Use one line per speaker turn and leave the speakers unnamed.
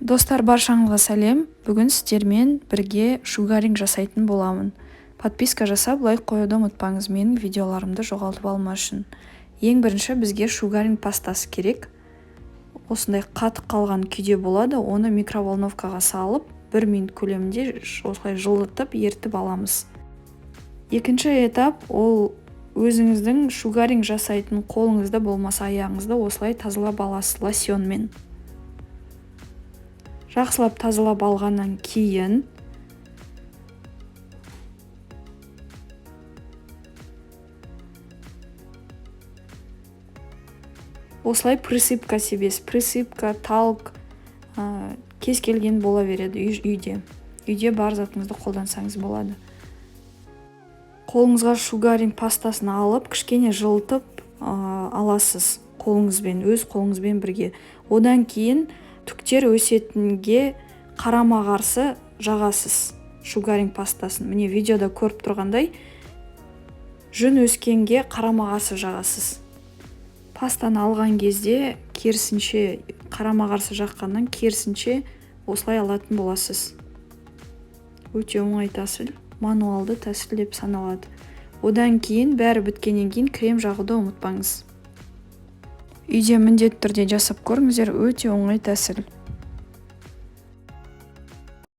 Достар, баршаңызға сәлем! Бүгін сіздермен бірге шугаринг жасайтын боламын. Подписка жасап, лайк қоюды ұмытпаңыз, менің видеоларымды жоғалтып алмас үшін. Ең бірінші бізге шугаринг пастасы керек. Осындай қатып қалған күйде болады. Оны микроволновкаға салып, 1 минут көлемінде осылай жылытып, ерітіп аламыз. Екінші этап – ол өзіңіздің шугаринг жасайтын қолыңызды болмаса аяғыңызды осылай тазалап аласыз лосьонмен. Жақсылап тазалап алғаннан кейін осылай присыпка себесіз. Присыпка, талк, кез келген бола береді. Үйде бар затыңызды қолдансаңыз болады. Қолыңызға шугаринг пастасын алып, кішкене жылытып аласыз қолыңызбен, өз қолыңызбен бірге. Одан кейін түктер өсетінге қарама қарсы жағасыз шугаринг пастасын. Міне, видеода көріп тұрғандай, жүн өскенге қарама қарсы жағасыз. Пастаны алған кезде керісінше, қарама қарсы жаққаннан керісінше осылай алатын боласыз. Өте оңай тәсіл, мануалды тәсіл деп саналады. Одан кейін, бәрі біткеннен кейін, крем жағуды ұмытпаңыз. Үйде міндетті түрде жасап көріңіздер, өте оңай тәсіл.